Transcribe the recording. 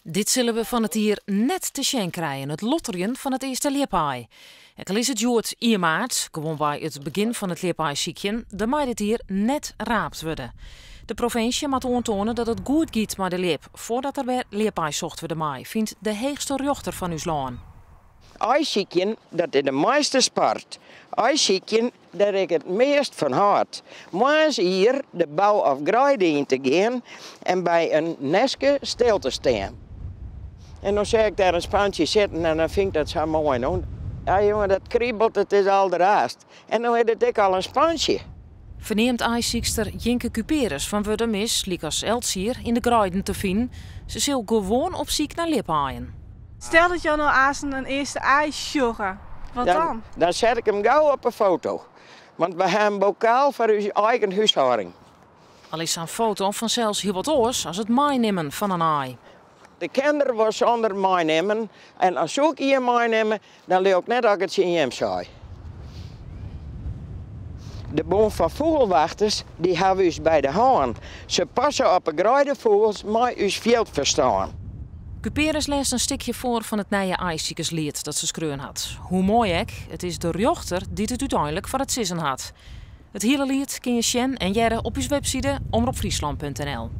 Dit sille we fan it jier net te sjen krijen, it lotterjen fan it earste ljipaai. Ek al is it hjoed ien maart, gewoanwei it begjin fan it ljipaaisykjen, der mei dit jier net raapt wurde. De provinsje moat oantoane dat it goed giet mei de ljip, foardat der wer ljipaaisocht wurde mei, fynt de heechste rjochter fan ús lân. Aaisykjen, dat is de moaiste sport. Aaisykjen, dêr't ik it meast fan hâld. Moarns ier de bou of greide yn te gean en by in nestke stil te stean. En dan seach ik dêr in spantsje sitten en dan fyn ik dat sa moai. No, ja jonge, dat kribelt, it is alderraarst. En no is it ek al in spantsje. Ferneamd aaisykster Jinke Cuperus fan Wurdum is, lykas elts jier, yn de greiden te finen. Se sil gewoan op syk nei ljipaaien. Stel dat jo no aansten in earste aai sjogge, wat dan? Dan set ik him gau op 'e foto, want we ha in bokaal foar ús eigen húshâlding. Al is sa'n foto fansels hiel wat oars as it meinimmen fan in aai. De kin der wol sûnder meinimmen en as soe ik ien meinimme, dan leau ik net dat ik it tsjin jim sei. De Bûn fan Fûgelwachters dy hawwe ús by de hân. Se passe op 'e greidefûgels mei ús fjildferstân. Cuperus lêst in stikje foar fan it nije aaisikersliet dat se skreaun hat. Hoe moai ek, it is de rjochter dy't it úteinlik foar it sizzen hat. It hiele liet kin je sjen en hearre op ús webside omropfryslan.nl.